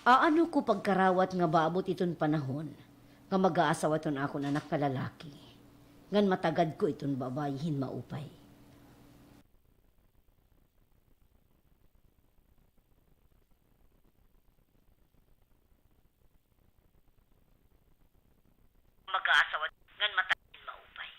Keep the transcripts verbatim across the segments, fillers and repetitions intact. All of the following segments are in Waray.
Aano ko pagkarawat nga maabot iton panahon nga mag-aasawa iton akon anak nga lalaki, ngan matagad ko iton babaye hin maupay. Mag-aasawa ngan matagad hin maupay.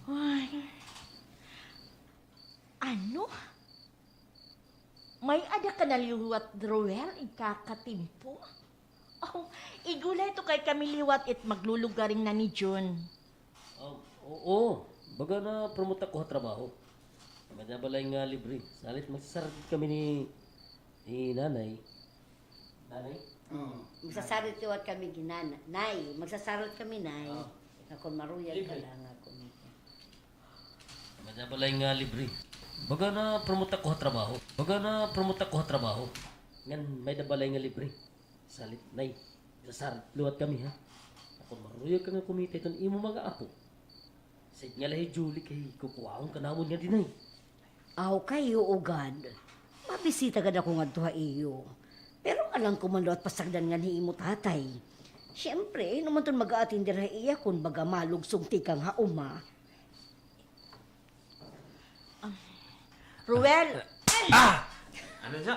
Ay. Ano? May-ada ka na liwat, Roel, igkakatimpo? Oh, igulay to kay kami liwat it maglulugaring na ni Jun. Ah, oo, baga na-promote ako ha trabaho. May-ada balay nga libre. Salit magsasarot kami ni, ni Nanay. Nanay? Oo. Magsasarot liwat kami, ginana. Nay, magsasarot kami, Nay. Ah. Nga kon maruyag ka la nga kumita. May-ada balay nga libre. Baga na-promote ako ha trabaho. Baga na-promote ako ha trabaho. Ngan may-ada balay nga libre. Salit, Nay, magsasarot liwat kami, ha? Nga kon maruyag ka nga kumita hiton imo mga apo, said nga la hi Julie kay kukuhaon ka namon ngadi, Nay. Aw, kay huo gad. Mabisita gad ako ngadto ha iyo. Pero alangan ko man liwat pasagdan nganhi imo tatay. Siyempre, hin-o man iton mag-a-attend dira ha iya kon baga malugsong tikang ha uma. Ah, Ruel! Ah! Ano siya?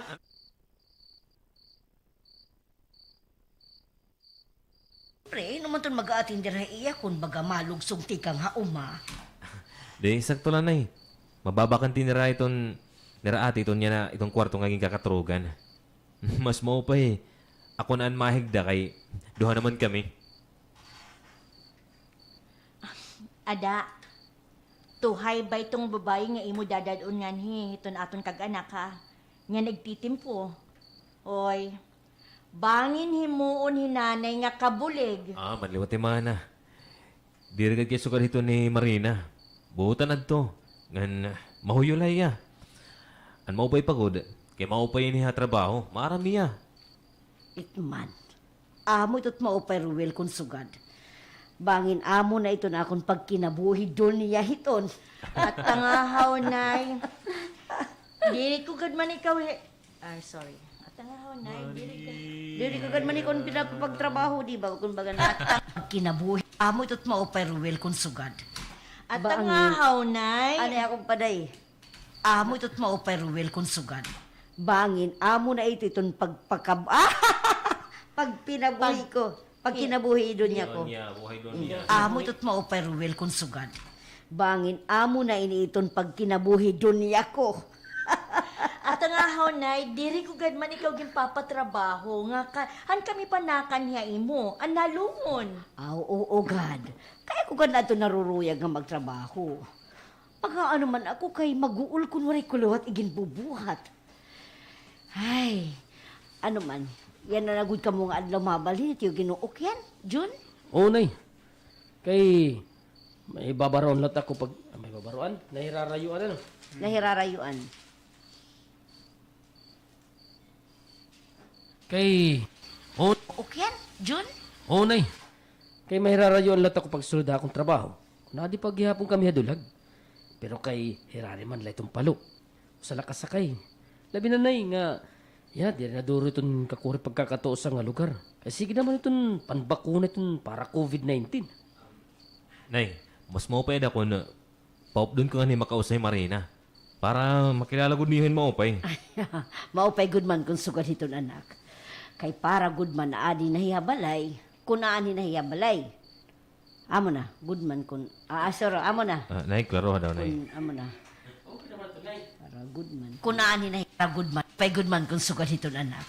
Pre, hin-o man iton mag-a-attend dira ha iya kon baga malugsong tikang ha uma. Di, sakto la, Nay. Mababakanti nira iton, nira ate iton yana, iton kwarto nga ginkakaturogan. Mas maupay ako na an mahigda kay duha naman kami. Ada, tuhay ba iton babaye nga imo dadad-on nganhi hiton aton kag-anak, ha? Nga nagtitimpo. Oy, bangin himuon hi Nanay nga kabulig. Ah, manliwat hi Mana. Diri gad kay sugad hiton ni Marina. Buotan adto. Ngan mahuyo la hiya. An maupay pa gud, kay maupay ini ha trabaho. Maaram hiya. It man. Amo ito it maupay, Ruel, kon sugad. Bangin amo na iton akon pagkinabuhi dunya hiton. At tangahaw, Nay. Diri ko gad man ikaw hi-, ay, sorry. At tangahaw, Nay. Diri ka. Diri ka gad man ikaw pinapapagtrabaho, di ba? Kumbaga na. At tang-, pagkinabuhi. Amo ito it maupay, Ruel, kon sugad. At tangahaw, Nay. Ano akong paday? Amo ito it maupay, Ruel, kon sugad. Bangin, amo na ito iton pagpakab-, pagpinabuhi ko. Pagkinabuhi dunya ko. Dunya, buhay dunya. Amo ito it maupay, Ruel, kon sugad. Bangin, amo na ini iton pagkinabuhi dunya ko. At tangahaw, Nay, diri ko gad man ikaw ginpapatrabaho, nga ka-, han kami panakan hiya imo, an nalungon. Aw, oo gad. Kay ako gad na adto naruruyag nga magtrabaho. Pag-aano man ako kay maguol kon waray ko liwat iginbubuhat. Ay, ano man, yana na gud kamo nga adlaw mabalhin, Tiyo Ginoo, okay, Jun? Oo, Nay. Kay may babaroon la ako pag, ah, may babaroan, nahirarayuan, ano? Nahirarayuan. Kay, oo. Okay, Jun? Oo, Nay. Kay mahirarayuan la ako pagsulod ha akon trabaho. Kon adi pa gihapon kami ha dulag. Pero kay hirari man la iton palo. Usa la ka sakay. Labi na, Nay, nga, ya, diri na duro iton kakuri pagkakatuo sa nga lugar. Kay sige naman iton panbakuna iton para COVID nineteen. Nay, mas maupay ada kon paupdon ko ngani makausay Marina. Para makilala gud niyo hin maupay. Maupay gud man kon sugad hiton, anak. Kay para gud man aadi na hiya ha balay, kon aanhi na hiya ha balay. Amo na, gud man kon, ah, ah, sir, amo na. Ah, Nay, klaro ha daw, Nay. Kon, amo na. Para gud man. Kon aanhi na hiya, para gud man. Pay gud man kon sugad hiton, anak.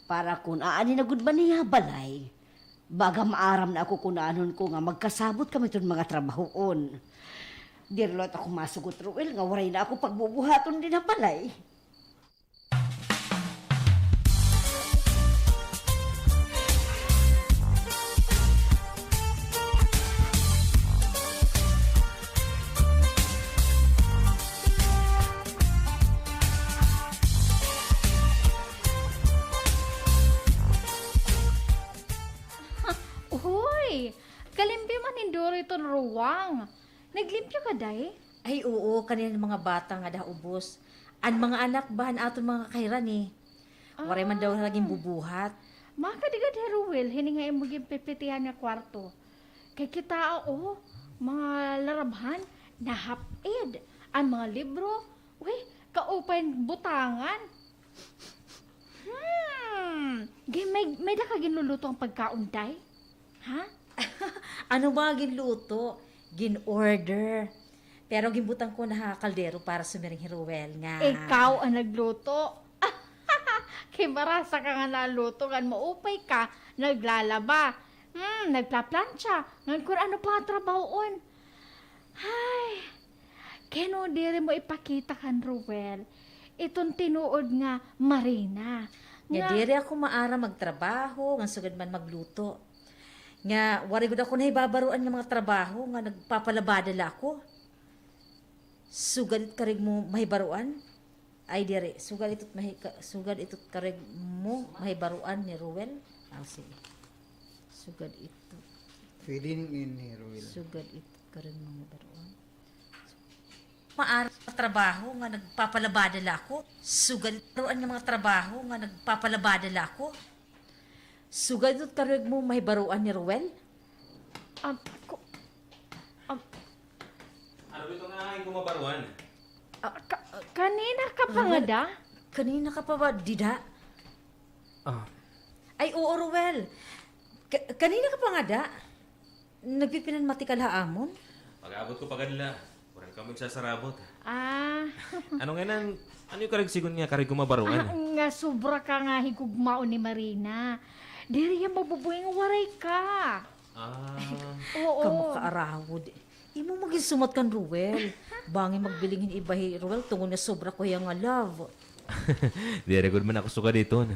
Para kon aanhi na gud man hiya ha balay. Baga maaram na ako kon aanhon ko nga magkasabot kami hiton mga trabahoon. Diri liwat ako masugot, Ruel, nga waray na ako pagbubuhaton dinhi ha balay. Kalimpyo man hin duro iton ruwang. Naglimpyo ka, day? Ay, oo, kanina an mga bata ngada ha ubos. An mga anak ba han aton mga kahirani. Waray man daw la ginbubuhat. Makadi gad hi Ruel hini nga imo ginpipitihan nga kwarto. Kay kitaa, o, mga larabhan, nahap-id. An mga libro, uy, kaupay butangan. Hmm, gin-, may, may-ada ka ginluluto nga pagkaon, day? Ha? Ano ba ginluto? Gin-order. Pero ginbutang ko na ha kaldero para sumiring hi Ruel nga. Ikaw an nagluto. Kay marasa ka nga naluto, ngan maupay ka, naglalaba. Hmm, nagplaplantsa, ngan kun ano pa nga trabahoon. Hay, kay ano diri mo ipakita kan Ruel iton tinuod nga Marina. Nga diri ako maaram magtrabaho, ngan sugad man magluto. Nga waray gud ako nahibabaroan nga mga trabaho nga nagpapalabada la ako. Sugad it karuyag mo mahibaroan? Ay, diri. Sugad ito't mahi-, ka-, sugad ito't karuyag mo mahibaroan ni Ruel? Ah, sige. Sugad ito. Pwede ni, ni Ruel. Sugad ito't karuyag mo mahibaroan. Maaram trabaho nga nagpapalabada la ako. Sugad baroan nga mga trabaho nga nagpapalabada la ako. Sugad ito't karuyag mo mahibaroan ni Ruel? Um, ku-, um, Ano ba ito nga akon mabaroan? Ah, ka-, kanina ka pa ngada? Kanina ka pa ba dida? Ah. Ay, oo, Ruel. Ka-, kanina ka pa ngada? Nagpipinanmati ka la ha amon? Pag-abot ko pa gad la, waray kamo igsasarabot. Ah. Ano ngay-an, ano it karuyag sigon nga karuyag ko mabaroan? Ah, nga sobra ka nga higugmaon ni Marina. Diri hiya mabubuhi nga waray ka. Ah. Oo. Kamo kaarawod. Imo man ginsumat kan Ruel. Bangin magbiling hin iba hi Ruel tungod nga sobra ko hiya nga love. Diri gud man ako sugad hiton.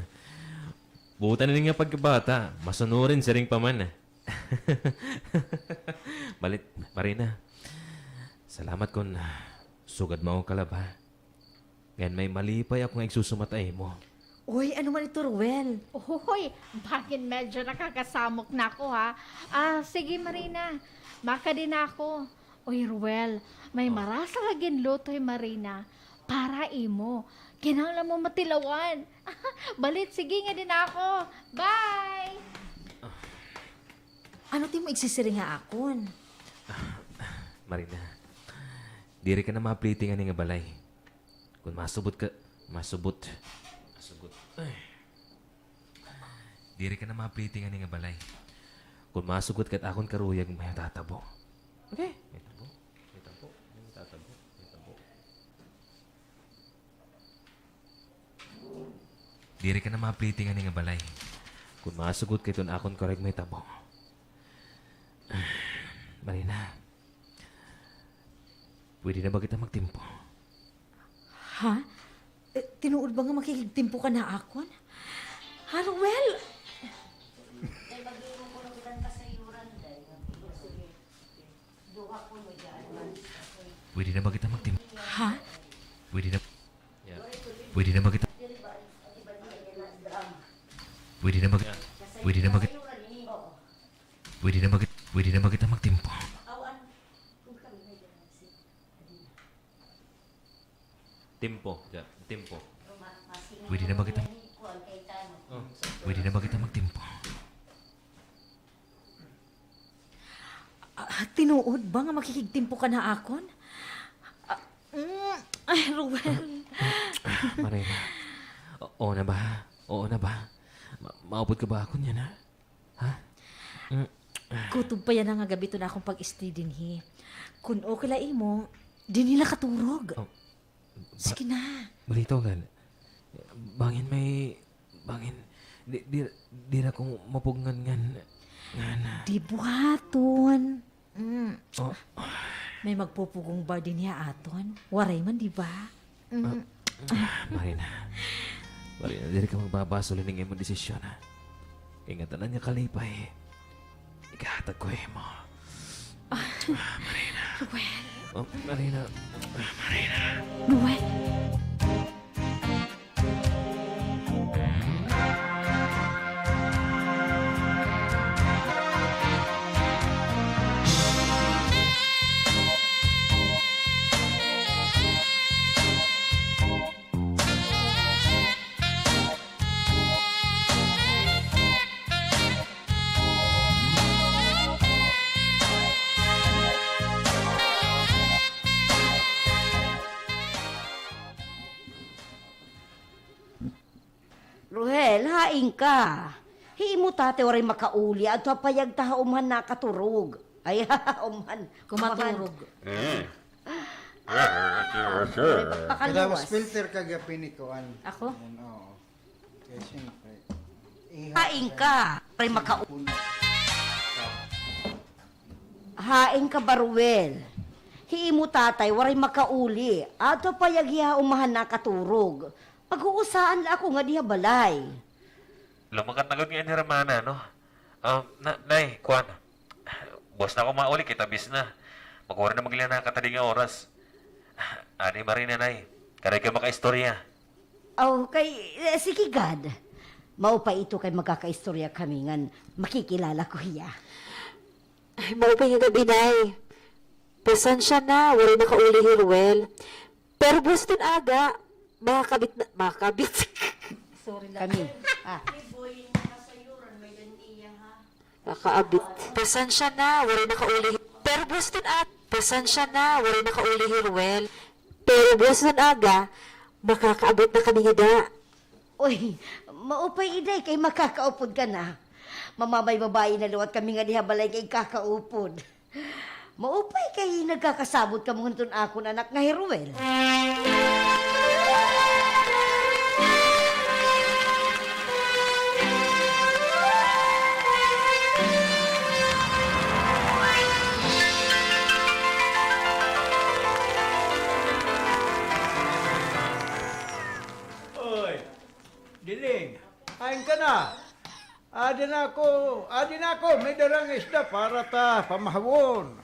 Buotan ini nga pagkabata, masunurin siring pa man. Balit, Marina, salamat kon sugad mo ako ka-love, ha. Ngan may malipay ako nga igsusumat ha imo. Uy, ano man ito, Ruel? Uy, bangin medyo nakakasamok na ako, ha. Ah, sige, Marina. Makadi na ako. Uy, Ruel, may marasa nga ginluto hi Marina para ha imo. Kinahanglan mo matilawan. Balit, sige, ngadi na ako. Bye! Ano it imo igsisiring ha akon? Marina, diri ka na mapliti ngani nga balay. Kon masubot ka, masubot. Masugot. Ay. Diri ka na mapliti ngani nga balay. Kon masugot ka it akon karuyag, may tatabo. Okay? May tabo. May tabo. May tatabo. May tabo. Diri ka na mapliti ngani nga balay. Kon masugot ka iton akon karuyag, may tabo. Marina, pwede na ba kita magtimpo? Ha? Eh, tinuod ba nga makikigtimpo ka na ha akon? Ha, Ruel? Pwede na ba kita magtimpo? Ha? Pwede na, pwede na ba kita, pwede na ba kita, pwede na ba kita, pwede na ba kita, pwede na ba kita magtimpo? Timpo, ja, timpo. Pwede na ba kita, pwede na ba kita magtimpo? Ah, tinuod ba nga makikigtimpo ka na ha akon? Ah, mm, ay, Ruel. Marina. O-, oo na ba? Oo na ba? Ma-, maupod ka ba ha akon yana, ha? Ha? Mm. Kutob pa yana nga gab-i iton akon pag-stay dinhi. Kon okay la ha imo, dinhi la ka turog. Oh. Sige na. Balitaw gad. Bangin may, bangin, di, di, diri ako mapugngan ngan, ngan. Di buhaton. Mm. Oh. May magpupugong ba dinhi ha aton? Waray man, di ba? Mm. Ah, Marina. Marina, diri ka magbabasol hining imo desisyon, ha? Kay ngatanan nga kalipay, igahatag ko ha imo. Ah, Marina. Ruel. Oh, Marina. Marina. Ruel. Ingka, hi imo tatay waray makauli, adto ha payag ta ha umhan nakaturog. Ay, umhan. Kumaturog. Pakaluwas. Filter ka gapin ni kuan. Ako? Ayan, oo. Kay siyempre, hain ka, pre, maka- Hain ka ba, Ruel? Hi imo tatay, waray makauli. Adto payag hiya ha umhan nakaturog. Maghuusaan la ako ngadi ha balay. Lumakat na gud nga ini, Hermana, no? Um, na, Nay, kuan. Buwas na ako mauli, kay tabis na. Magwari na maglinakad hadi nga oras. Adi, Marina, Nay. Karay kay makaistorya. Aw, kay, eh, sige gad. Maupay ito kay magkakaistorya kami ngan makikilala ko hiya. Ay, maupay nga gab-i, Nay. Pasensya na, waray nakauli hi Ruel. Pero buwas iton aga, makakabit na, makakabit. Sorry lang. Kami. Ah. Nakaabit. Pasensya na, waray nakauli. Pero buwas iton at, pasensya na, waray nakauli hi Ruel. Pero buwas iton aga, makakaabot na kami ngada. Uy, maupay, Iday, kay makakaupod ka na. Mamabay-babay na liwat kami ngadi ha balay kay kakaupod. Maupay kay nagkakasabot kamo ngan iton akon anak nga hi Ruel. Oy, Diling, hain ka na? Adi na ako, adi na ako, may dara nga isda para ta pamahawon.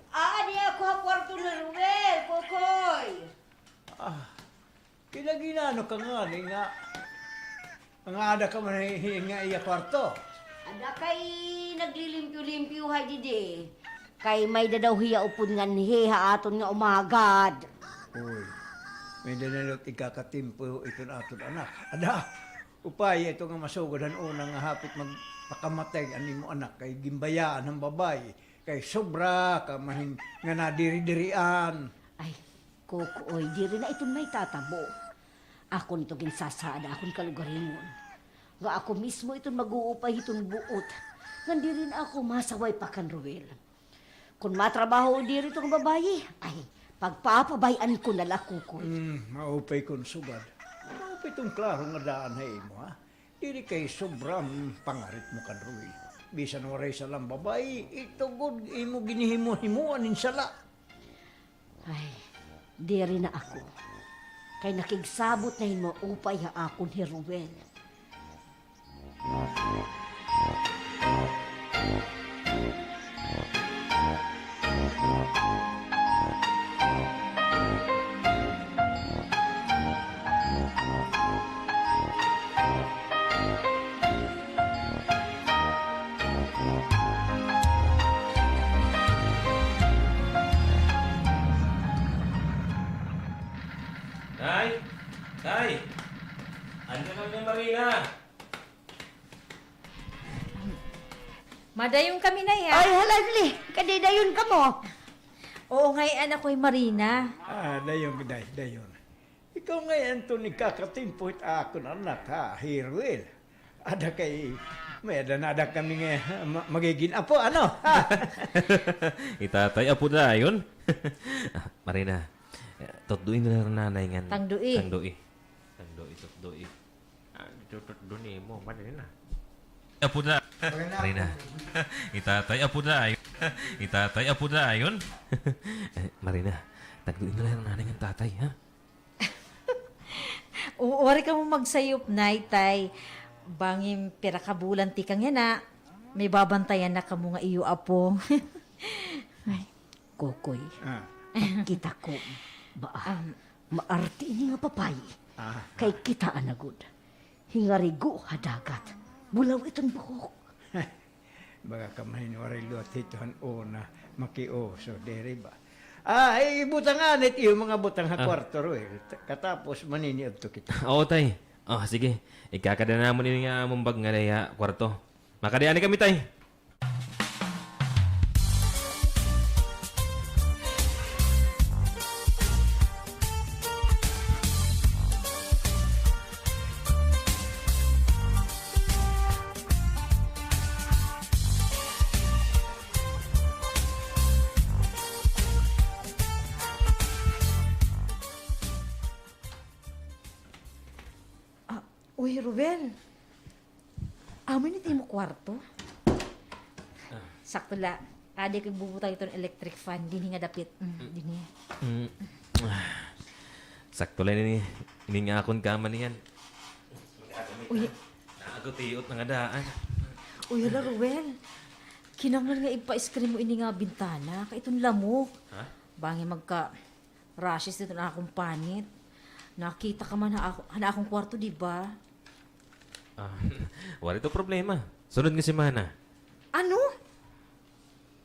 Aadi ako ha kwarto ni Ruel, Kokoy. Ah, kinagin-ano ka ngani nga, nga ada ka man hi, hi, nga iya kwarto? Ada kay naglilimpyo-limpyo hay didi. Kay may-ada daw hiya upod nganhi ha aton nga umagad. Uy, may-ada na daw tikakatimpo iton aton anak. Ada, upaya ito nga masugad han una nga hapit magpakamatay an imo anak kay ginbayaan han babaye. Kay sobra ka man hin nga nadiri-dirian. Ay, Kokoy, diri na iton may tatabo. Akon ito ginsasaad ha akon kalugaringon. Nga ako mismo iton mag-uupay hiton buot. Ngan diri na ako masaway pa kan Ruel. Kon matrabaho diri iton babaye, ay, pagpapabay-an ko na la, Kokoy. Hmm, maupay kon sugad. Maupay iton klaro nga daan ha imo, ha? Diri kay sobra an pangarit mo kan Ruel. Bisan waray sala an babaye, ito gud imo ginhihimo-himoan hin sala. Ay, diri na ako. Kay nakigsabot na hin maupay ha akon hi Ruel. Tay! Tay! Adi na kami ni Marina! Madayon kami, Nay, ha? Ay, hala, dali. Kadi dayon kamo. Oo, ngay-an ako hi Marina. Ah, dayon, day, dayon. Ikaw ngay-an iton nagkakatimpo hit akon anak, ha, hi Ruel. Ada kay, may-ada na ada kami nga, ma-, magigin apo, ano? Ha? Hi Tatay, apo dayon. Ah, Marina, eh, tutdoi na la nanay ngan. Tangdoi. Tangdoi. Tangdoi, tutdoi. Ah, tutdoi nimo, Marina. Apo da-, Marina. Hi Tatay, apo dayon. Hi Tatay, apo dayon. Eh, Marina, tagdoi na la nanay ngan tatay, ha? O, waray kamo magsayop, Nay, Tay. Bangin pira ka bulan tikang yana, may babantayan na kamo nga iyo apo. Ay, Kokoy, ah, kita ko, ba, um, maarte ini nga babaye. Ah. Kay kitaa na gud. Hingarigo ha dagat. Bulaw iton buhok. Baga ka man hin waray liwat hito han una, makiuso, diri ba? Ah, ay, ibutang anay it iyo mga butang ha kwarto, Ruel. Katapos, maniniudto kita. Oo, Tay. Ah, sige. Ikakada namon ini nga amon bag ngada ha kwarto. Makadi anay kami, Tay. Uy, Ruel. Amo ini it imo kwarto? Ah. Sakto la. Adi ko igbubutang iton electric fan dinhi nga dapit. Mm, dinhi. Mm. Ah. Sakto la ini. Ini nga akon kama niyan. Uy. Naa ko tiot na nga daan. Uy, hala, Ruel. Kinahanglan nga ipa-screen mo ini nga bintana. Kay iton lamok. Ha? Bangin magka-rashes iton akon panit. Nakita ka man ha ako, ha akon kwarto, di ba? Ah, waray ito problema. Sunod nga semana. Ano?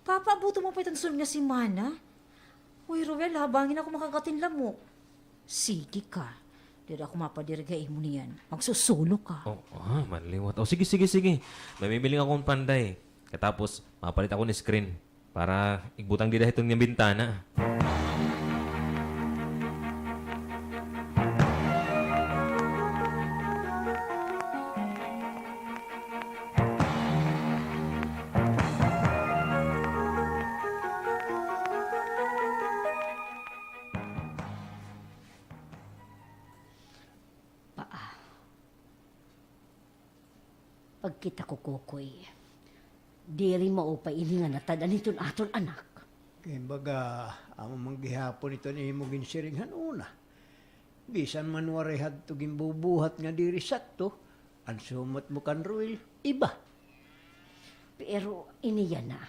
Papaabuton mo pa iton sunod nga semana? Uy, Ruel, ha, bangin ako makagat hin lamok. Sige ka. Diri ako mapadiri ha imo niyan. Magsusulo ka. Oh, ah, manliwat. Oh, sige, sige, sige. May bibilin akon panday. Katapos, mapalit ako hin screen. Para igbutang dida hiton nga bintana. Paa. Pagkita ko, Kokoy, diri maupay ini nga natad-an hiton aton anak. Kay baga, amo man gihapon iton imo ginsiring han una. Bisan man waray hadto ginbubuhat nga diri sakto, an sumat mo kan Ruel, iba. Pero ini yana,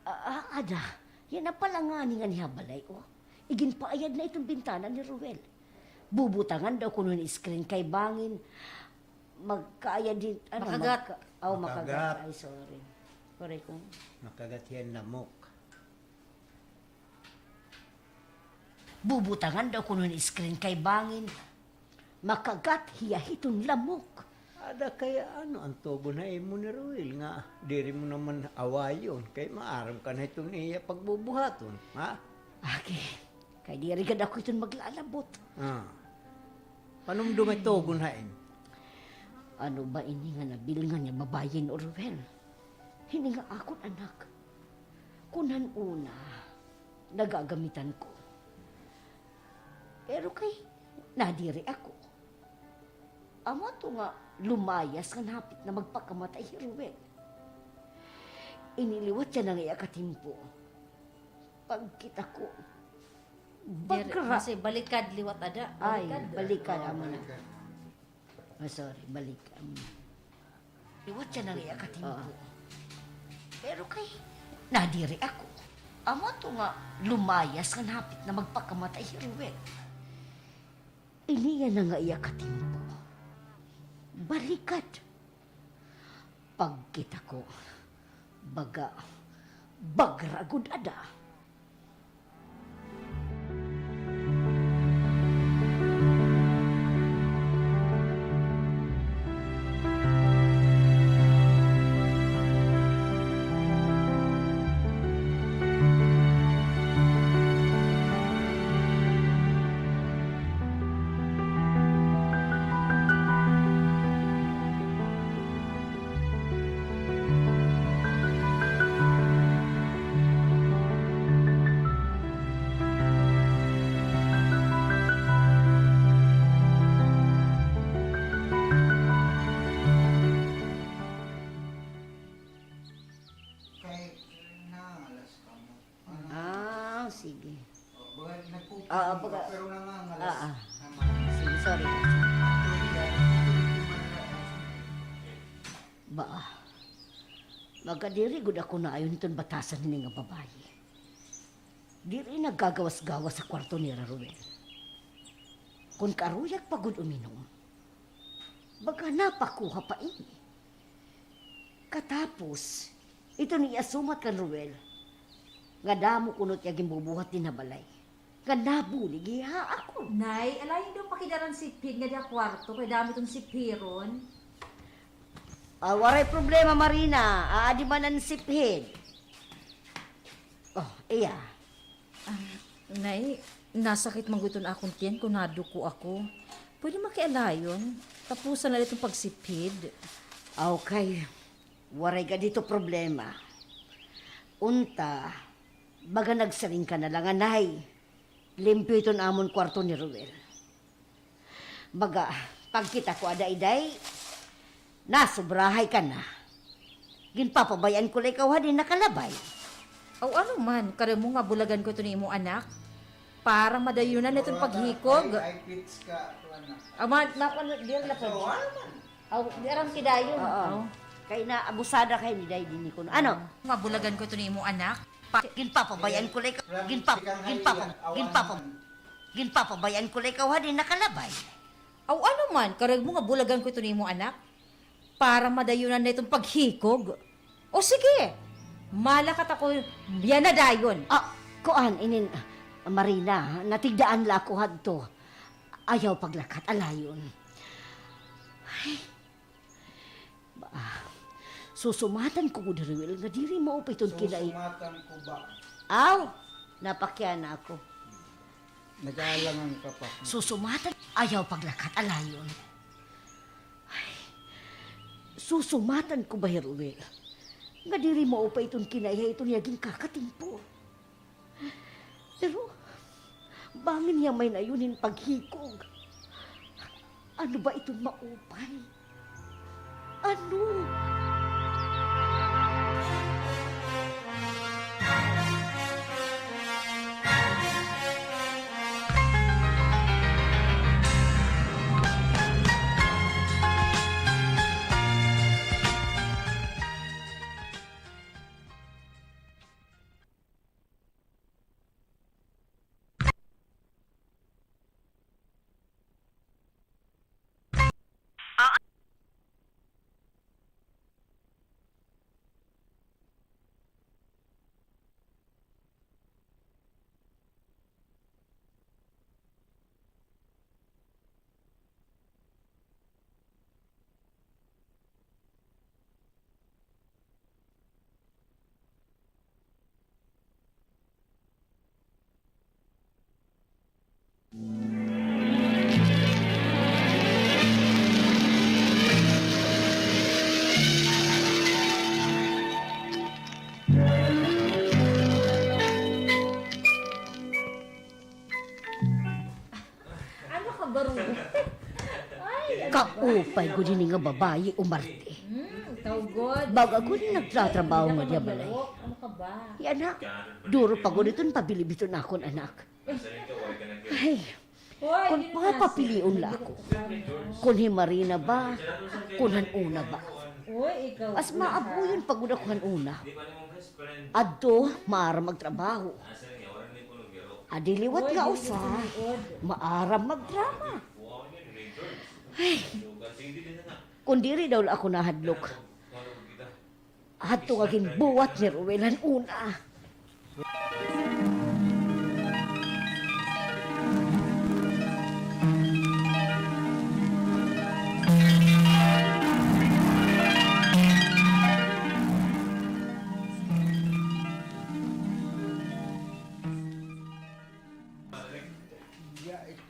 a-, a-, ada, yana pala ngani nga nihabalay, oh. Iginpaayad na iton bintana ni Ruel. Bubutangan daw kuno hin screen kay bangin magkaayad hin, ano, makagat. Magka-, aw, makagat. Makagat. Ay, sorry. Sorry ko. Makagat hiya hin lamok. Bubutangan daw kuno hin screen kay bangin makagat hiya hiton lamok. Ada kay ano an tugon ha imo ni Ruel nga diri mo naman awayon kay maaram ka na hiton iya pagbubuhaton, ha? Agi, kay diri gad ako iton maglalabot. Ah. Panumdom it tugon ha imo. Ano ba ini nga nabilingan nga babaye ni Ruel? Hini nga akon anak. Kun han una, nagagamitan ko. Pero kay nadiri ako. Amo ato nga lumayas ngan hapit na magpakamatay hi Ruel. Ini liwat yana nga iya katimpo. Pagkita ko, diri, bagra. Kasi balikad liwat ada. Ay, balikad. Balikad, amo na. Oh, sorry, balik. Um, liwat yana nga iya katimpo. Oo. Pero kay nadiri ako. Amo ato nga lumayas ngan hapit na magpakamatay hi Ruel. Ini yana nga iya katimpo. Balikad. Pagkita ko, baga, bagra gud ada. Kay nangangalas kamo. Ah, sige. Oo, baga, pero nangangalas. Ah, ah. Sige, sorry. Ba, baga diri gud ako naayon hiton batasan hini nga babaye. Diri nagagawas-gawas ha kwarto nira Ruel. Kon karuyag pa gud uminom, baga napakuha pa ini. Katapos, iton iya sumat kan Ruel, nga damo kuno it iya ginbubuhat dinhi ha balay. Nga nabulig hiya ha akon. Nay, alayon daw pakidara an siphid nga dida ha kwarto, kay damo iton siphiron. Ah, waray problema, Marina. Aadi man an siphid. Oh, iya. Ah, Nay, nasakit man gud iton akon tiyan kon naduko ako. Pwede makialayon? Tapusan na la iton pagsiphid. Okay. Waray gad hito problema. Unta, baga nagsiring ka na la nga, Nay, limpyo iton amon kwarto ni Ruel. Baga, Pagkita ko ada, Day, nasobrahay ka na. Ginpapabay-an ko la ikaw ha dinhi nakalabay. Aw, ano man, karuyag mo nga bulagan ko iton imo anak? Para madayonan na iton paghikog. Ay, ay, quits ka, kuan na. Aw, ma-, ma-, kuan, diri la pwede. Aw, ano man? Aw, diri man kidayon. Oo. Aw. Kay naabusada ka hini, Day, dinhi kuno. Ano? Nga bulagan ko iton imo anak? Pa-, ginpapabay-an ko la ikaw, ginpap-, ginpapa-, ginpapa-, ginpapabay-an ko la ikaw ha dinhi nakalabay. Aw, ano man, karuyag mo nga bulagan ko iton imo anak? Para madayonan na iton paghikog. O sige, malakat ako, biya na dayon. Ah, kuan, inin, Marina, natigdaan la ako hadto. Ayaw paglakat, alayon. Ay, ba, susumatan ko gud, Ruel, nga diri maupay iton kinai- Susumatan ko ba? Aw, napakiana ako. Nag-aalangan ka pa. Susumatan, ayaw paglakat, alayon. Ay, susumatan ko ba hi Ruel nga diri maupay iton kinaiya iton iya ginkakatimpo. Pero bangin hiya may nayon hin paghikog. Ano ba iton maupay? Ano? Ano ka ba, Ruel? Ay, ano ba? Kaupay gud hini nga babaye, umarte. Hmm, ikaw gud. Baga gud nagtatrabaho nga diya balay. Ano ka ba? Yana, duro pa gud iton pabilib hiton akon anak. Ay, kon papapilion la ako, kon hi Marina ba, kon han Una ba? Mas maabuyon pa gud ako han Una. Adto, maaram magtrabaho. Adi liwat nga usa, maaram magdrama. Ay, kon diri daw la ako nahadlok, hadto nga ginbuhat ni Ruel han Una.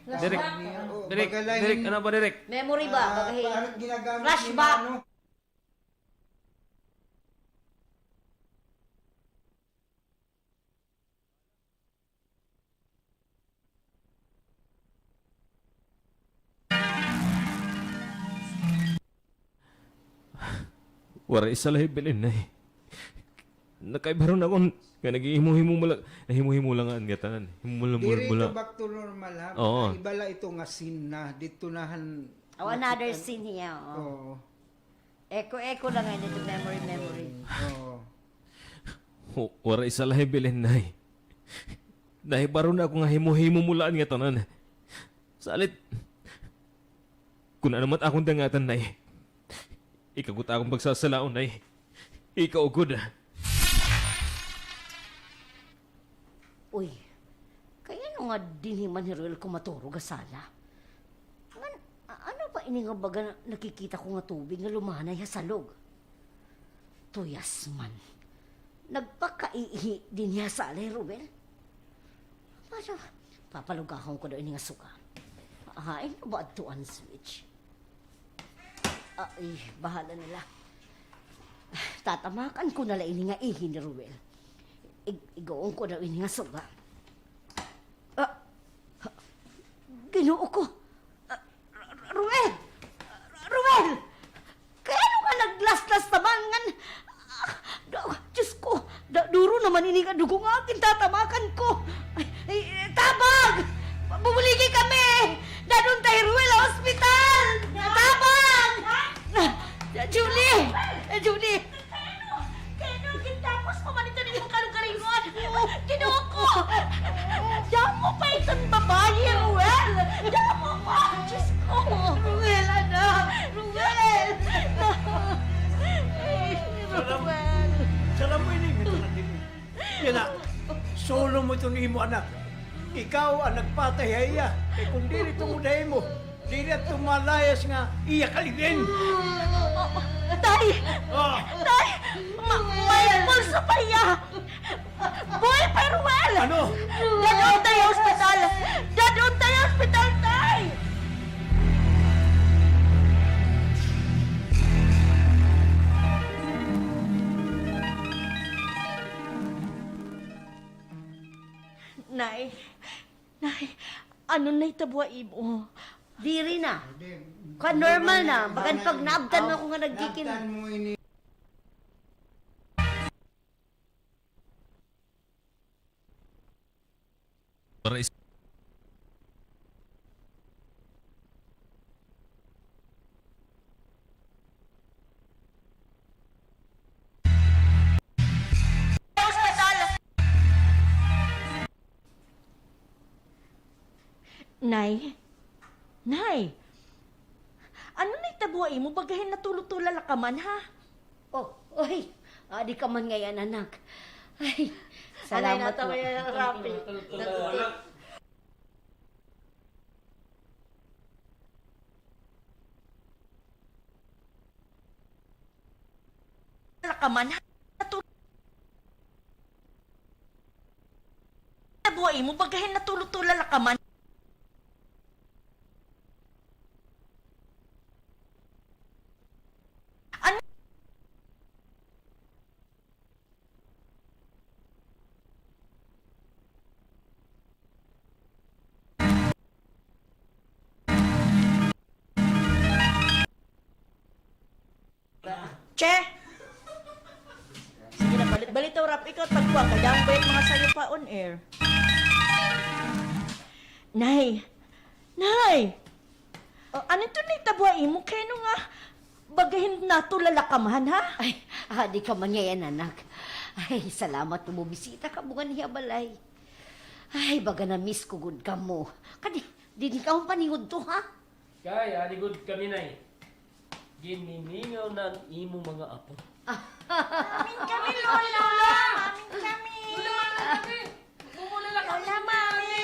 Direk, Direk, Direk, ano ba, Direk? Memory ba? Flashback. Waray sala hi Belen, Nay. Nakaiba ron ako nga naghihimo-himo mo la, nahimo-himo la nga an ngatanan. Himo mo la, diri ito back to normal, ha? Oo. Iba la ito nga scene na, didto na han, aw, another scene hiya, oo. Oo. Echo-echo la ngay-an ito, memory, memory. Oo. Waray sala hi Belen, Nay. Nahibaron na ako nga himo-himo mo la an ngatanan. Salit, kon ano man it akon dangatan, Nay, ikaw gud it akon pagsasalaon, Nay. Ikaw gud. Uy, kay ano nga dinhi man hi Ruel kumaturog ha sala? Ngan, a-, ano ba ini nga baga nakikita ko nga tubig nga lumanay ha salog? Tuyas man. Nagpakaihi dinhi ha sala hi Ruel? Para, papalugahon ko daw ini nga suga. Hain na ba adto an switch? Ay, bahala na la. Tatamakan ko na la ini nga ihi ni Ruel. Ig-, igawon ko daw ini nga suga. Ah, Ginoo ko! Ah, Ru-, Ru-, Ruel! Kay ano nga naglaslas naman ngan, ah, da-, Diyos ko, da-, duro naman ini nga dugo nga akon tatamakan ko. Ay, ay, tabang! Bumuligi kami! Dad-on ta hi Ruel ha ospital! Tabang! Ah, Julie! Ah, Julie! Kay ano? Kay ano gintapos mo man ito ninyong kalugaringon? Ginoo ko! Damo pa iton babaye, Ruel! Damo pa! Diyos ko! Ruel, anak! Ruel! Salam, Ruel! Salam mo ini, ito na din. Yana, solo mo iton imo anak. Ikaw an nagpatay ha iya. Kay kon diri tungod ha imo, diri adto malayas nga iya kalib-in. Tay! Ah! Tay! Ma-, may pulso pa hiya! Buhi pa hi Ruel! Ano? Dad-on ta hiya ha ospital! Dad-on ta hiya ha ospital, tay! Nay, Nay, ano nahitabo ha imo? Diri na. Ka-normal na. Bagan pagnaabtan mo ako nga nagkikin. Para is- Nay? Nay! Ano nahitabo ha imo? Baga hin natulotula la ka man, ha? Oh, oy, adi ka man ngay-an, anak. Ay, salamat, Nay, natawag nga. Natulotula. La ka man, ha? Natu-, buhay mo, baga hin natulotula la ka man. Ano? Che! Sige na, balit-balit daw, Rap. Ikaw, tagwa ka. Damo ba it mga sayo pa on air? Nay! Nay! O, ano ito nahitabo ha imo? Kay ano nga, baga hin natulala ka man, ha? Ay, adi ka man ngay-an, anak. Ay, salamat nga mobisita kamo nganhi ha balay. Ay, baga na-miss ko gud kamo. Kadi, dinhi kamo paningudto, ha? Kay, adi gud kami, Nay. Gininingaw na an imo mga apo. Amin kami, Lola! Amin kami! Lola, Mami! Lola, Mami!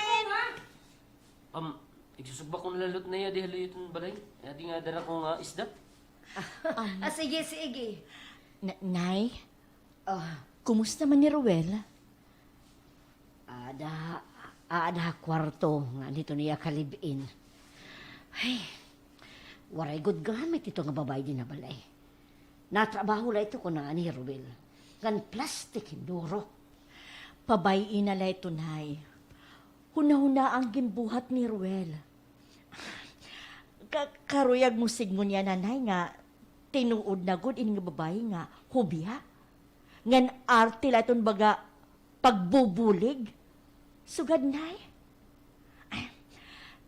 Um, igsusugba ko na la liwat, Nay, adi ha luyo hiton balay. Adi nga dara ko nga isda. Ah, sige, sige. Na-, Nay? Ah. Kumusta man hi Ruel? Aada, aada ha kwarto nga didto niya kalib-in. Ay, waray gud gamit ito nga babaye dinhi ha balay. Natrabaho la ito kon nangani hi Ruel. Ngan plastic hin duro. Pabay-i na la ito, Nay. Hunahunaa an ginbuhat ni Ruel. Ka-, karuyag mo sidngon yana, Nay, nga tinuod na gud ini nga babaye nga hubya. Ngan arte la iton baga pagbubulig. Sugad, Nay. Ay,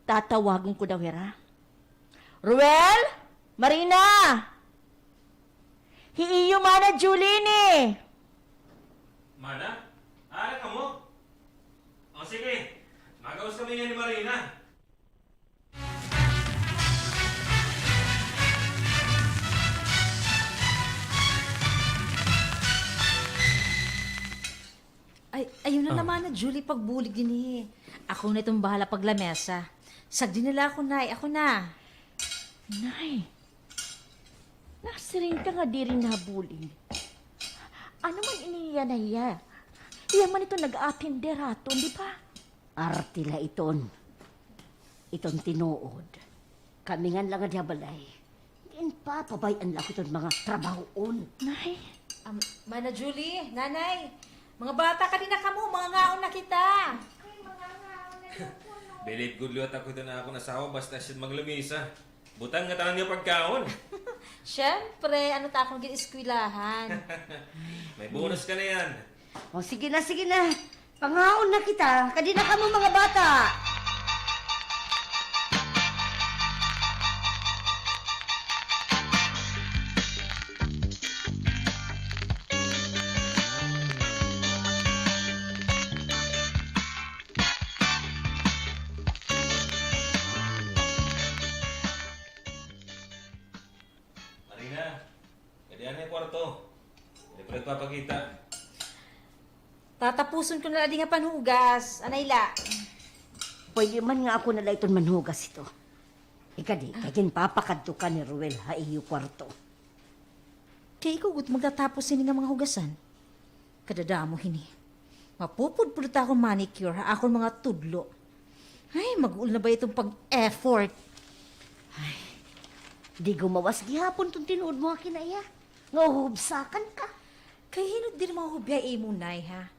tatawagon ko daw hira. Ruel? Marina! Hi iyo mana Julie ini. Mana? Ara kamo? O sige, mag-awas kami ngan ni Marina. Ay, ayaw na la mana Julie pagbulig dinhi. Ako na iton bahala paglamesa. Sagdi na la ako, Nay. Ako na. Nay, nasiring ka nga diri nabulig. Ano man ini yana hiya? Hiya man ito nag-atender ha aton, di ba? Arte la iton. Iton tinuod. Kami ngan la nga dinhi ha balay. Ginpapabay-an la ako iton mga trabahoon. Nay. Um, Mana Julie, Nanay, mga bata, kadi na kamo, mangangaon na kita. Bilib gud liwat ako iton akon asawa, basta asya it maglamesa. Butang ngatanan nga pagkaon. Siyempre, ano ta akon gin-eskwelahan. May bonus ka na yan. O, sige na, sige na. Pangaon na kita. Kadi na kamo, mga bata. Marina, kadi anay kwarto. Diri pa nagpapakita. Tatapuson ko na la di nga panhugas, anay la. Pwede man nga ako na la iton manhugas hito. Ikadi, kay ginpapakadto ka ni Ruel ha iyo kwarto. Kay ikaw gud magtatapos hini nga mga hugasan. Kadadamo hini. Mapupudpud ta akon manicure ha akon mga tudlo. Ay, mag-uol na ba iton pag-effort? Ay, di gumawas gihapon ton tinuod mo ha kinaiya. Nga uhubsakan ka. Kay hin-o diri mahuhubya imo, Nay, ha?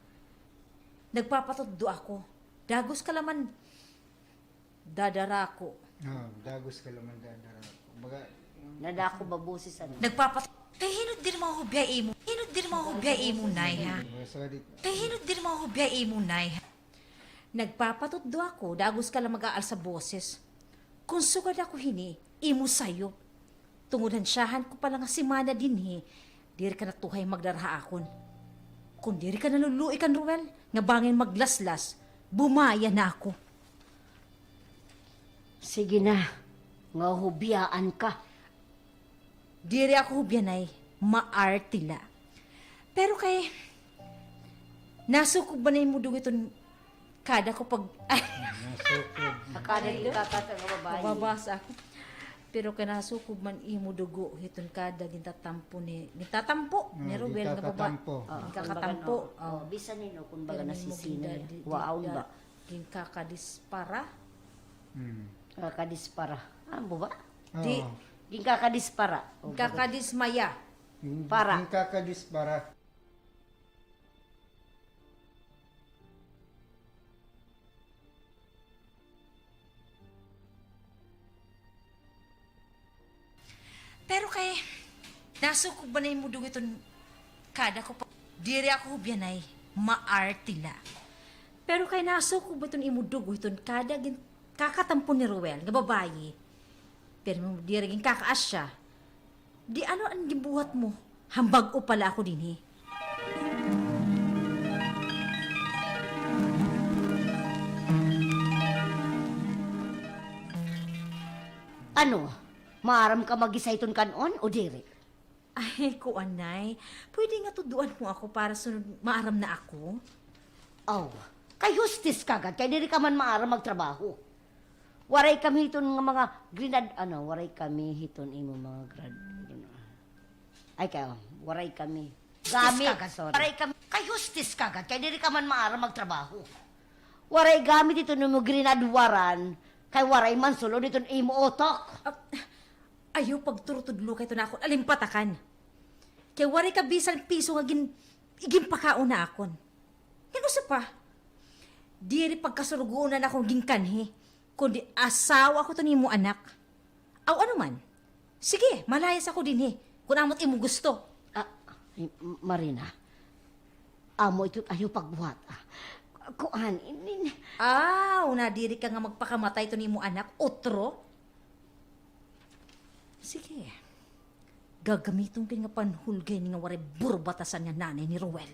Nagpapatudlo ako. Dagos ka la man dadarako. Ah, dagos ka la man dadarako. Baga, nadako ba boses, ano? Nagpapat-, kay hin-o diri mahuhubya imo. Hin-o diri mahuhubya imo, Nay, ha? Baga, sorry. Kay hin-o diri mahuhubya imo, Nay, ha? Nagpapatudlo ako, dagos ka la mag-aalsa boses. Kon sugad ako hini, imo sayop. Tungod han syahan ko pa la nga semana dinhi, diri ka natuhay magdara ha akon. Kon diri ka naluluoy kan Ruel, nga bangin maglaslas, bumaya na ako. Sige na, nga hubyaan ka. Diri ako hubya, Nay, maarte la. Pero kay, nasukob man na imo dugo iton kada ko pag-, ay. Nasukob. Kada gintatapon nga babaye. Mababasa ako. Pero kay nasukob man imo dugo hiton kada gintatampo ni, gintatampo ni Ruel nga babaye. Ginkatampo. Ginkatampo. Bisan hin-o, kon baga nasisina niya. Waon ba? Ginkakadispara. Hmm. Kakadispara. Amo ba? Di. Ginkakadispara. Ginkakadismaya. Para. Ginkakadispara. Pero kay, nasukob man na imo dugo iton kada ko pa-, diri ako hubya, Nay, maarte la. Pero kay nasukob man iton imo dugo iton kada gin-, kakatampo ni Ruel nga babaye. Pero diri ginkakaasya. Di ano an ginbuhat mo? Han bag-o pa la ako dinhi. Ano? Maaram ka maggisa hiton kan-on o diri? Ay, kuan, Nay. Pwede nga tudloan mo ako para sunod maaram na ako? Aw, kay hustis ka gad, kay diri ka man maaram magtrabaho. Waray kami hiton nga mga grinad-, ano, waray kami hiton imo mga grad-, ay, kay, waray kami. Gamit. Hustis ka gad, sorry. Waray kami, kay hustis ka gad, kay diri ka man maaram magtrabaho. Waray gamit hiton imo grinadwaran, kay waray man sulod hiton imo utok. Ah, ayaw pagturutudlo kay ito na akon alimpatakan. Kay waray ka bisan piso nga gin-, iginpakaon na akon. Ngan usa pa, diri pagkasurugoon an akon ginkanhi, kundi asawa ko ito nimo anak. Aw, ano man? Sige, malayas ako dinhi, kun amo it imo gusto. Ah, M-, Marina, amo ito it ayaw pagbuhat, ah. Kuan, inin- Aw, nadiri ka nga magpakamatay ito nimo anak, utro? Sige. Gagamiton ko ini nga panhulga ini nga waray burbatasan nga nanay ni Roel.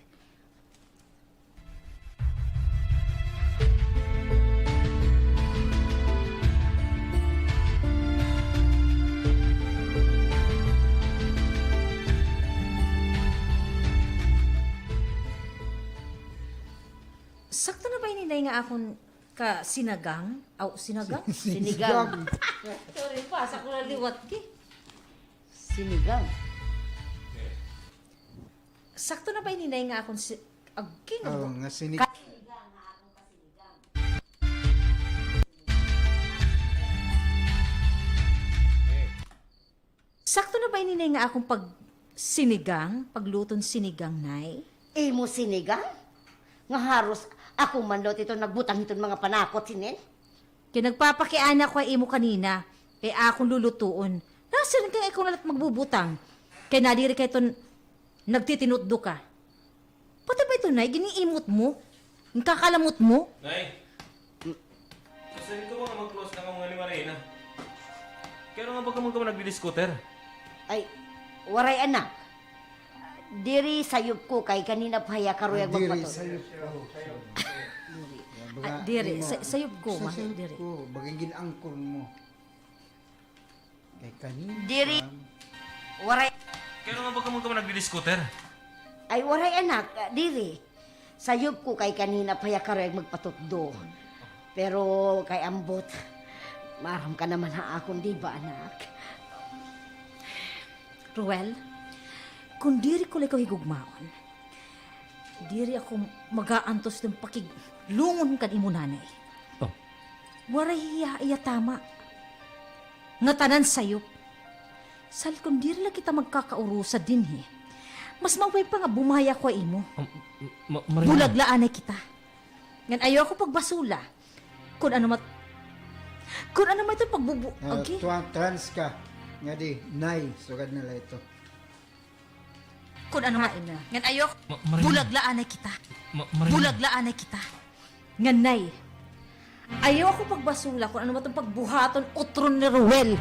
Sakto na ba ini, Nay, nga akon ka sinagang? Aw, sinagang? Sinigang. Sorry, pasa ko na liwat, ki. Sinigang. Sakto na ba ini, Nay, nga akon si-, ag-, kin-, oh, nga sinig-, ka-, sakto na ba ini, Nay, nga akon pag-, sinigang, pagluton sinigang, Nay? Imo sinigang? Nga haros ako man daw ito nagbutang hiton mga panakot hinin? Kay nagpapakiana ko ha imo kanina. Kay akon lulutuon. Nasiring ka nga ikaw na la it magbubutang. Kay nadiri ka iton nagtitinutdo ka. Pati ba ito, Nay, gin-iimot mo? Ginkakalmot mo? Nay! Gusto nito ba nga mag-close na kamo ni Marina? Kay ano nga ba kamo kamo nagdi-scooter? Ay, waray, anak. Diri sayop ko kay kanina pa hiya karuyag magpatod. Diri sayop ko. Diri. Ah, diri, sa-, sayop ko, ma-, diri. Sayop ko, baga gin-angkor mo. Kay kanina. Diri. Waray. Kay ano nga ba kamo kamo nagdi-scooter? Ay, waray, anak. Ah, diri. Sayop ko kay kanina pa hiya karuyag magpatutdo. Pero kay ambot, maaram ka naman ha akon, di ba, anak? Ruel, kon diri ko la ikaw higugmaon, diri ako mag-aantos hin pakiglungon kan imo nanay. Oh. Waray hiya iya tama nga tanan sayop. Sal kon diri la kita magkakaurusa dinhi, mas maupay pa nga bumaya ako ha imo. Um, ma-, Marina. Bulag la anay kita. Ngan ayaw ako pagbasula. Kon ano mat-, kon ano man ito pagbubu-, ah, agi. Tuwang trans ka. Nga di, nay, sugad na la ito. Kon ano man. Hain na. Ngan ayaw, ma-, Marina. Bulag la anay kita. Ma-, Marina. Bulag la anay kita. Ngan, Nay, ayaw ako pagbasula kon ano man iton pagbuhaton utron ni Ruel.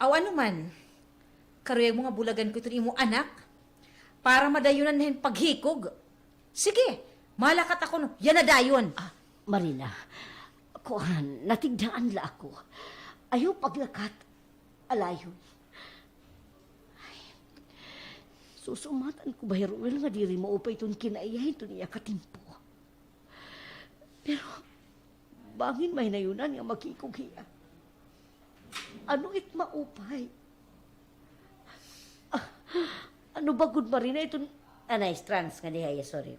Aw, ano man? Karuyag mo nga bulagan ko iton imo anak? Para madayonan na hin paghikog. Sige, malakat ako, no? Yana dayon. Ah, Marina, kuan, natigdaan la ako. Ayaw paglakat. Alayon. Ay, susumatan ko ba hi Ruel nga diri maupay iton kinaiya hiton iya katimpo. Pero, bangin mahinayonan nga maghikog hiya. Ano it maupay? Ah, ano ba gud, Marina, iton, anay, strands nga diha, sorry.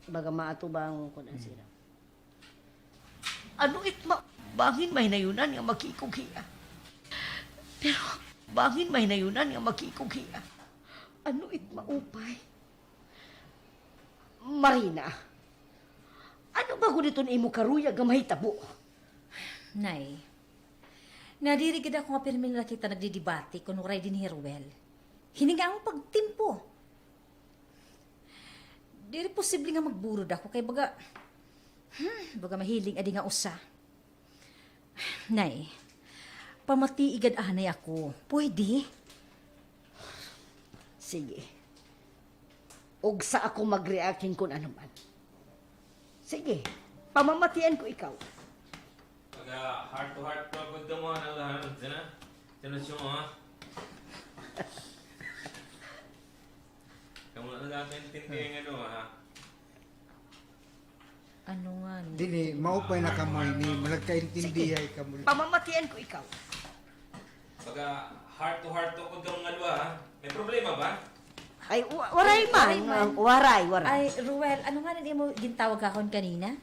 Baga maatubang ko na sila. Ano it ma-, bangin mahinayonan nga maghikog hiya. Pero, bangin mahinayonan nga maghikog hiya. Ano it maupay? Marina, ano ba gud iton imo karuyag nga mahitabo? Nay, nadiri gad ako nga pirmi na la kita nagdidibati kon waray dinhi hi Ruel. Hini nga amon pagtimpo. Diri posible nga magburod ako kay baga, hmm, baga mahiling adi nga usa. Nay, pamatii gad anay ako. Pwede? Sige. Ugsa ako mag-react hin kon ano man. Sige, pamamatian ko ikaw. Pag, ah, heart to heart talk with the one, ano, ano, ano, ano, ano, ano, Kamo na nagkakaintindihan nga duha, ha? Ano nga ni? Dili, maupay na kamo ini, nagkaintindihay kamo. Pamamatian ko ikaw. Baga heart to heart talk gud kamo nga duha, ha? May problema ba? Ay, wa-, waray man. Waray man. Waray, waray. Ay, Ruel, ano nga ni imo gintawag ha akon kanina?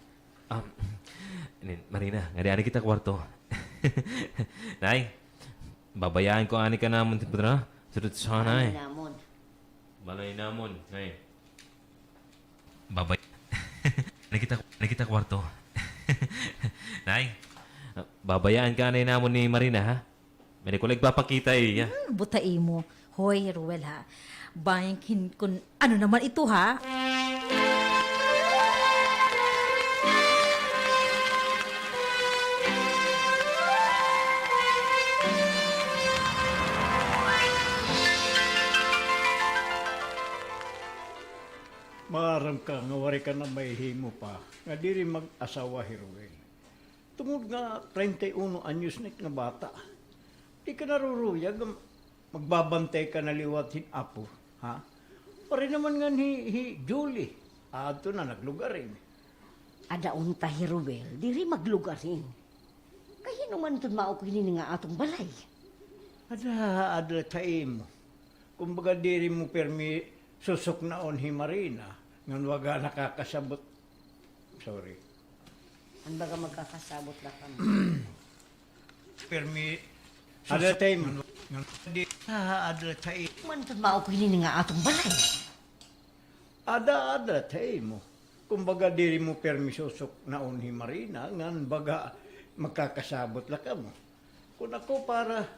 Um, nin-, Marina, ngadi anay kita kwarto. Nay, babayaan ko anay ka namon, timpo na. Sudot sa anay. Balay namon. Balay namon, nay. Babay-, anay kita, anay kita kwarto. Nay, babayaan ka anay namon ni Marina, ha? May ko la igpapakita, eh. Hmm, buta imo. Hoy, Ruel, ha? Bangin hin kon ano naman ito, ha? Maaram ka nga waray ka na mahihimo pa nga diri mag-asawa hi Ruel. Tungod nga treinta y uno anyos na it nga bata. Di ka naruruyag nga magbabantay ka na liwat hin apo, ha? Waray naman ngan hi, hi Julie. Aadto na, naglugaring. Ada unta hi Ruel, diri maglugaring. Kay hin-o man iton maupay hini nga aton balay? Ada, ada ta imo. Kumbaga, diri mo pirmi susuknaon hi Marina, ngan baga nakakasabot. Sorry. An baga magkakasabot la kamo. Pirmi ada ta imo. Ngan, di, ah, ada ta imo. Man iton maupay hini nga aton balay? Ada, ada ta imo. Kumbaga, diri mo pirmi susuknaon hi Marina, ngan baga magkakasabot la kamo. Kun ako para,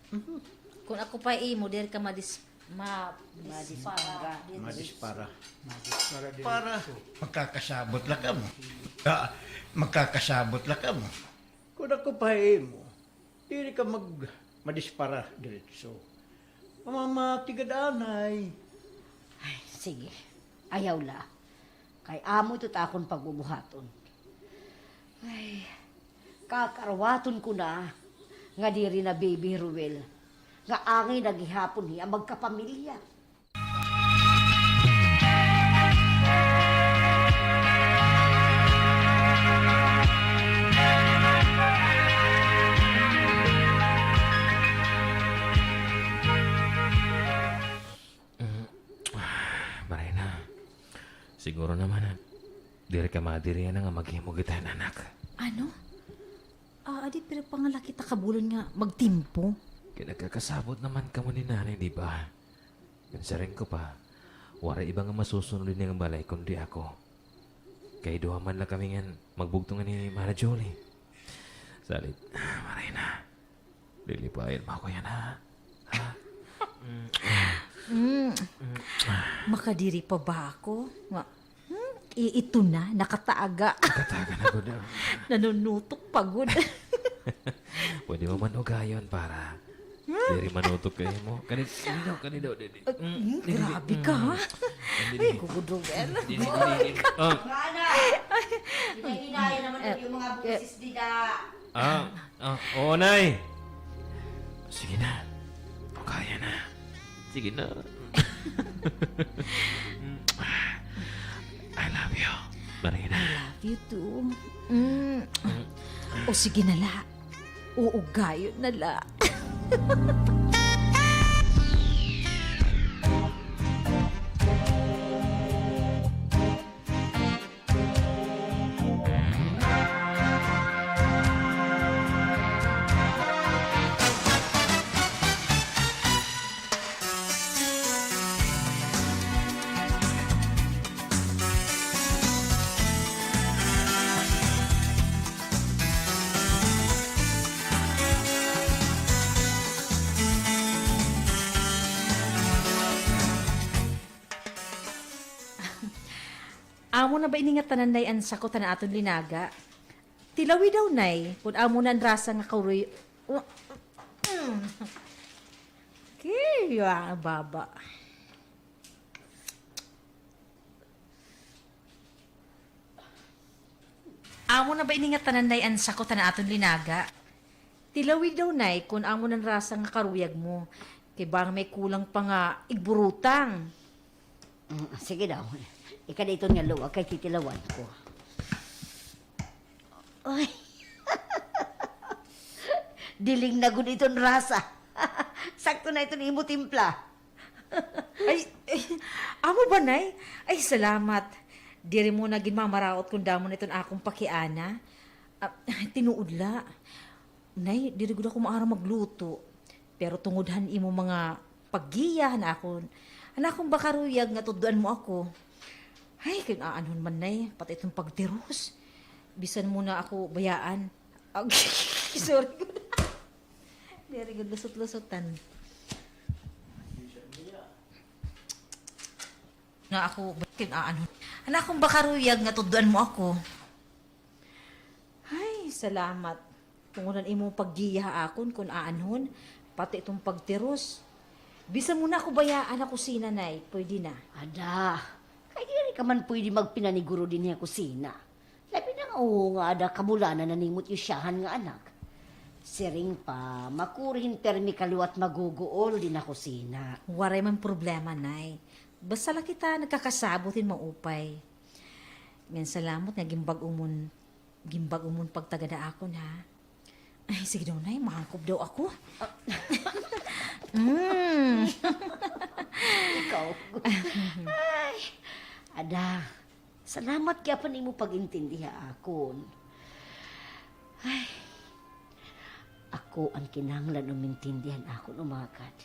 mhm. Kun ako pa imo, diri ka madis-, ma-, madispara. Madispara. Madispara diretso. Para magkakasabot la kamo. Ka-, magkakasabot la kamo. Kun ako pa imo, diri ka mag-, madispara diretso. Mamamati gad anay. Ay, sige. Ayaw la. Kay amo ito it akon pagbubuhaton. Ay, kakaruwaton ko na nga diri na baby hi Ruel, nga angay na gihapon hiya magkapamilya. Mm, Marina, siguro naman, ah, diri ka madiri yana nga maghimo kita hin anak. Ano? Ah, adi, pero pa nga la kita kabulan nga magtimpo. Kay nagkakasabot naman kamo ni Nanay, di ba? Ngan siring ko pa, waray iba nga masusunod hini nga balay kundi ako. Kay duha man la kami ngan magbugto ngan hi Mana Julie. Salit, Marina, lilipayan mo ako yana, ha? Ha? Mm. Mm. Makadiri pa ba ako? Nga, hmm? I-, ito na, nakataga. Nakataga na gud, ah. Nanunutok pa gud. Pwede mo man ugayon para diri manutok kay mo. Kani, kani daw, kani daw, didi. Ah, mm, didi, grabe ka, ha? Ay, gugudong yan. Didi, didi, didi. Ah. Mga anak, hinay-hinayan naman yung mga boses dida. Ah, ah, oo, Nay. Sige na. Kaya na. Sige na. I love you, Marina. I love you too. Mm. O sige na la. Uugayon na la. Amo na ba ini nga tanan, Nay, an sakot han aton linaga? Tilawi daw, Nay, kun amo na an rasa nga karuy-, Kiya, baba. Amo na ba ini nga tanan, Nay, an sakot han aton linaga? Tilawi daw, Nay, kun amo na an rasa nga karuyag mo. Kay bangin may kulang pa nga igburutang. Mm, sige daw. Ikadi iton nga luwag kay titilawan ko. Ay. Diling na gud iton rasa. Sakto na iton imo timpla. Ay, ay, amo ba, Nay? Ay, salamat. Diri mo na ginmamaraot kon damo na iton akon pakiana. Ah, tinuod la. Nay, diri gud ako maaram magluto. Pero tungod han imo mga paggiya han akon, han akon ba karuyag nga tudloan mo ako. Ay, kun aanhon man, Nay, pati iton pagtiros. Bisan mo na ako bayaan. Ag-, sorry gud. Diri gud lusot-lusotan. Nga ako, kun aanhon. Han akon ba karuyag nga tudloan mo ako. Ay, salamat. Tungod han imo paggiya ha akon, kun aanhon, pati iton pagtiros. Bisan mo na ako bayaan ha kusina, Nay, pwede na. Ada, kay diri ka man puydi magpinaniguro dinhi ha kusina. Labi na nga, oo, nga ada kabulanan na nimo it iyo siyahan nga anak. Siring pa, makuri hin pirmi ka liwat maguguol dinhi ha kusina. Waray man problema, Nay. Basta la kita nagkakasabot hin maupay. Ngan salamat nga ginbag-o mon, ginbag-o mon pagtagad ha akon, ha? Ay, sige daw, Nay, mahangkop daw ako. Mm. Ikaw. Ay, ada, salamat gihapon ha imo pag-intindi ha akon. Ay, ako an kinahanglan umintindi han akon umagad.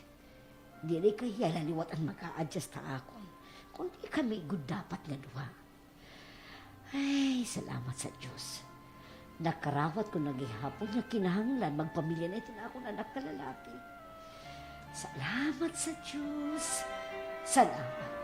Diri ka hiya la liwat an mag-a-adjust ha akon, kundi kami gud dapat nga duha. Ay, salamat sa Diyos. Nakarawat ko na gihapon nga kinahanglan magpamilya na iton akon anak nga lalaki. Salamat sa Diyos. Salamat.